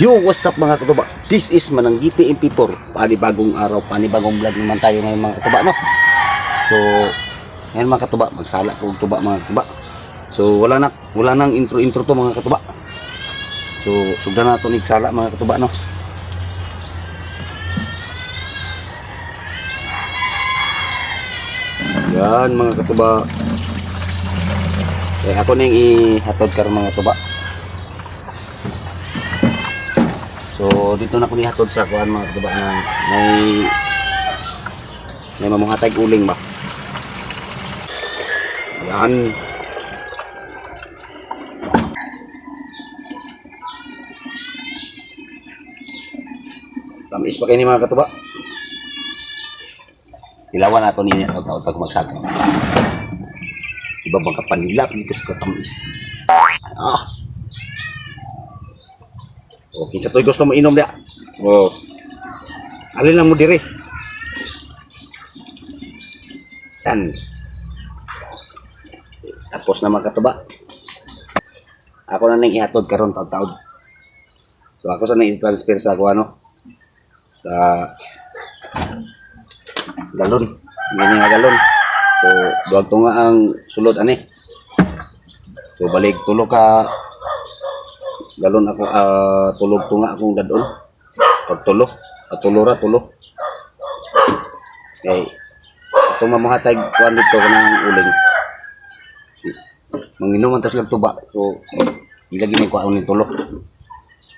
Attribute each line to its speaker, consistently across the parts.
Speaker 1: Yo, what's up, mga katuba? This is Mananggiti MP4. Panibagong araw, panibagong vlog naman tayo ngayon, mga katuba, no? So, ngayon, mga katuba, magsala ko og tuba, mga katuba. So, wala nang intro-intro to, mga katuba. So, sugdan na ito sala, mga katuba, no? Yan, mga katuba. Eh, ako ning ihatod karon, mga katuba. So dito na ko nihatod sa kuan, mga katuba, na may mamuhatay uling ba. Yan. Tamis pa kayo ni, mga katuba. Ilawan nato niya taw pag magsaka. Iba bang kapanila dito sa katamis. Ah. Okay, sa to'y gusto mo inom dia. Oh. Alin lang mo dire. Yan. Tapos na, mga katuba. Ako na nang ihatod karon taud-taud. So ako sa nang i-transfer sa ako ano sa galon. Ganyan nga galon. So duwag to nga ang sulod ani. So balik tulo ka galon ako, tulog to nga akong dadon. Pag tulo, tulo ra tulo. Kay itong mamuhatay kuan dito kanang uling. Manginom man to sila tuba. So ilagi ni kuan ning tulo.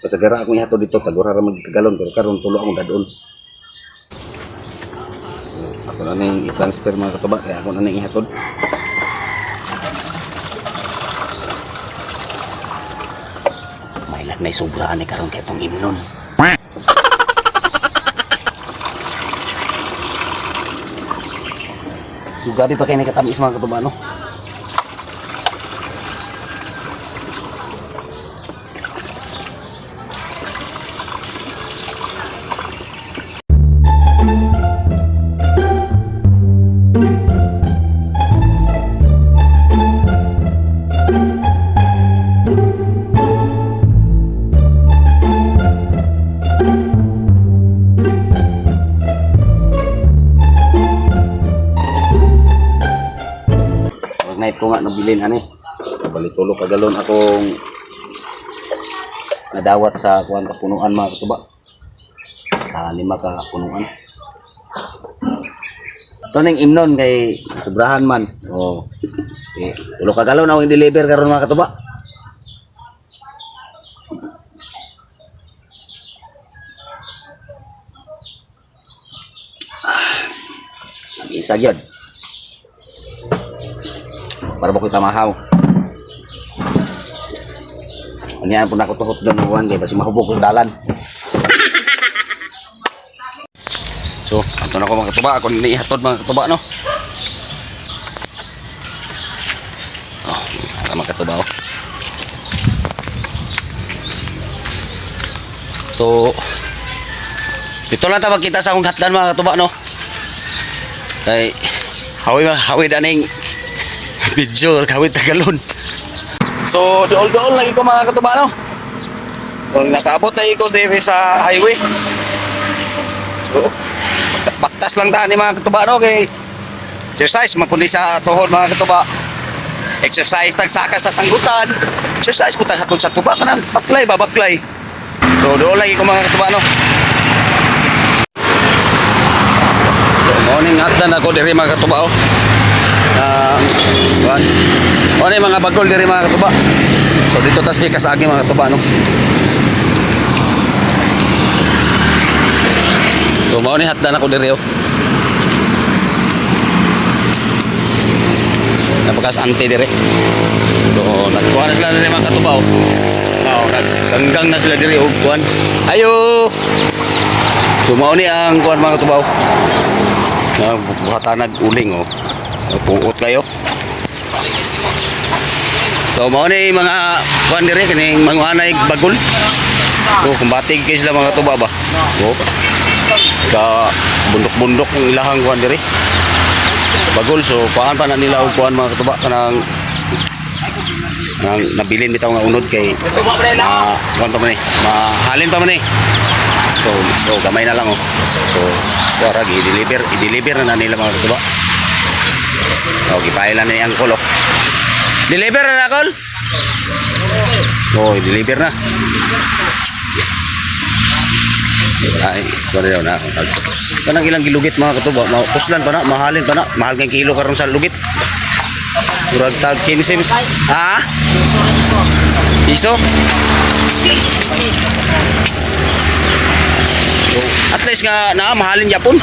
Speaker 1: Pasagara akong ihatod dito, tagura ra magkagalon pero karon tulo akong dadon. So, ako na ning i-transfer, mga katuba, kaya ako na ning ihatod. May na sobra ani karon kay itong imnon. So grabe pa kay nakatamis, mga katuba, no? Pag night ko nga nabilin ani. Bali tulo ka galon akong nadawat sa kuan kapunuan, mga katuba. Sa lima ka punuan. Ito ning imnon kay sobrahan man. Oh. Eh, tulo ka galon akong i-deliver karon, mga katuba. Ah, isa gyud. Para ba ko'y tamahaw. Unyaan po na ako tuhot doon ng kay basi mahubog ko sa dalan. So, ato na ko, mga katuba. Ako ni ihatod, mga katuba, no? Oh, para mga katuba, oh. So, dito lang ta magkita sa akong hatdan, mga katuba, no? Kay, hawi hawi daning video, hawi tagalon. So, dool-dool lagi ko, mga katuba, no? So, nakaabot na ko diri sa highway. So, baktas-baktas lang daan ni, mga katuba, no? Kay exercise, mapundi sa tuhod, mga katuba. Exercise, tagsaka sa sanggutan. Exercise po hatod sa tuba. Kanang baklay ba, baklay. So, dool lagi ko, mga katuba, no? So, morning hatdan ako diri, mga katuba, oh. Kuan. Ano yung mga bagol diri, mga katuba. So dito tas pikas agi, mga katuba, no. So mao ni hatdan ako diri, oh. Napakas ante diri. So nagkuha na sila diri, mga katuba, oh. Mao nagganggang na sila diri og kuan. Ayo. So mao ni ang kuan, mga katuba, oh. Na buhatanag uling, oh. Puot kayo. So mao ni mga kuan diri kining manguhanay bagol. Oh, kumbatig kay sila, mga tuba ba. Oh. Ka bundok-bundok ang ilahang kuan diri. Bagol, so paan pa na nila og kuan, mga katuba, kanang Ang nabilin bitaw nga unod kay ma kuan pa man eh. Mahalin pa man eh. So gamay na lang oh. So wara i-deliver, i-deliver na nila, mga katuba. Oh, gipaila na ni Uncle oh. Deliver na, Uncle? Oh, i-deliver na. Ay, wala daw na. Kanang ilang gilugit, mga katuba, kuslan pa na, mahalin pa na, mahal kay kilo karon sa lugit. Murag tag 15. Ha? Piso? So, at least nga na mahalin yapon.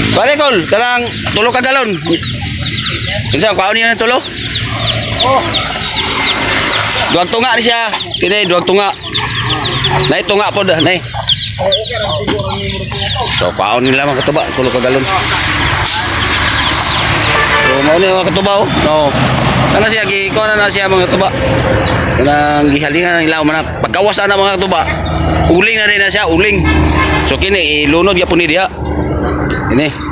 Speaker 1: Bale kol, kanang tulo ka galon. Kinsa kaon niya ng tulo?
Speaker 2: Oh.
Speaker 1: Duwag tunga ni siya. Kini duwag tunga. Nay tunga pod, nay. So paon nila, mga katuba, tulo ka galon. So mao ni, mga katuba oh. No. Kana siya gi kuha na siya, mga katuba. Kanang gihalingan ng ilaw man pagkawas ana, mga katuba. Uling na rin na siya, uling. So kini ilunod gyapon ni diha. Ini.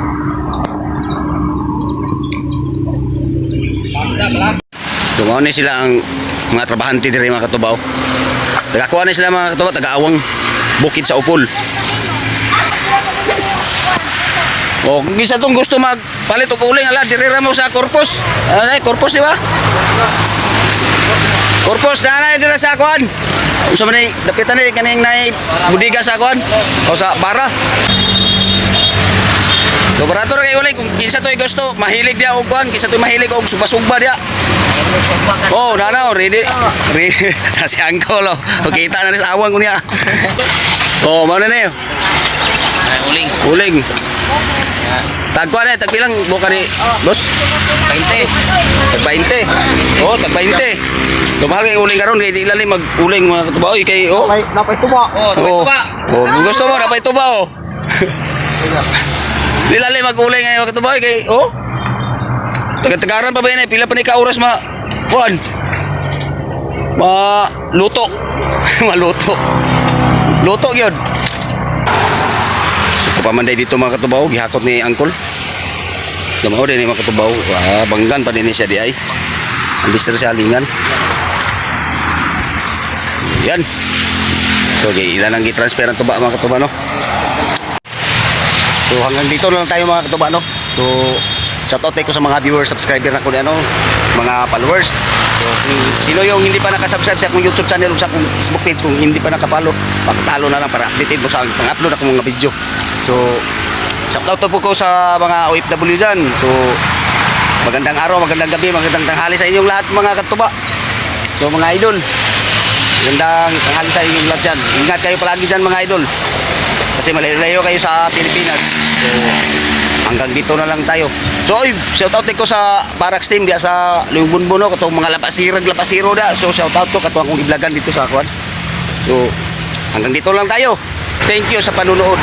Speaker 1: So mao ni sila ang mga trabahante diri, mga katuba oh. Tagakuha na sila, mga katuba, tagaawang bukid sa Upol. O kung isa tong gusto magpalit og uling, ala diri ra mo sa Corpus. Ano ay Corpus, di ba? Corpus na na diri sa kuan. Unsa man ni dapitan ni kaning nay budiga sa kuan o sa bara. So barato ra kay uling kung kinsa to'y gusto, mahilig dia og kuan, kinsa to'y mahilig og suba-suba dia. Oh, na na, ready. Ready. Si Uncle oh. Kita na ni sa awang ko niya. Oh, mao na niyo.
Speaker 2: Uling.
Speaker 1: Uling. Tagkuan eh, tagpilang buka ni boss?
Speaker 2: 20.
Speaker 1: Tag 20. Oh, tag 20. Tumahal kay uling karon kay di lalim mag-uling, mga katuba. Oy, kay oh.
Speaker 3: May napay tuba.
Speaker 2: Oh,
Speaker 1: Oh.
Speaker 2: tuba.
Speaker 1: Oh, kung gusto mo napay tuba oh. Di lalim mag-uling ngayon, mga katuba. Oy, kay oh. Taga-tagaran pa ba yan eh? Pila pa ni ka oras ma kuan? Ma luto. Maluto. Luto gyud. So kapamanday dito, mga katubaw, gihakot ni Uncle. Lumao din ni mga katubaw. Ah, banggan pa din ni siya di ay. Andis na siya alingan. Yan. So, okay, ilan ang gi-transfer ang tuba, mga katuba, no? So, hanggang dito na lang tayo, mga katuba, no? So, shout out tayo ko sa mga viewers, subscriber na ko ni ano, mga followers. So, kung sino yung hindi pa nakasubscribe sa akong YouTube channel o sa akong Facebook page, kung hindi pa nakapalo, pakipalo na lang para updated mo sa pang-upload akong mga video. So, shout out po ko sa mga OFW dyan. So, magandang araw, magandang gabi, magandang tanghali sa inyong lahat, mga katuba. So, mga idol, magandang tanghali sa inyong lahat dyan. Ingat kayo palagi dyan, mga idol. Kasi malayo kayo sa Pilipinas. So, hanggang dito na lang tayo. So, oy, shout out ko sa Barracks team diya sa Lumbunbuno katong mga lapasirag lapasiro da. So, shout out ko katong akong iblagan dito sa kuan. So, hanggang dito lang tayo. Thank you sa panunood.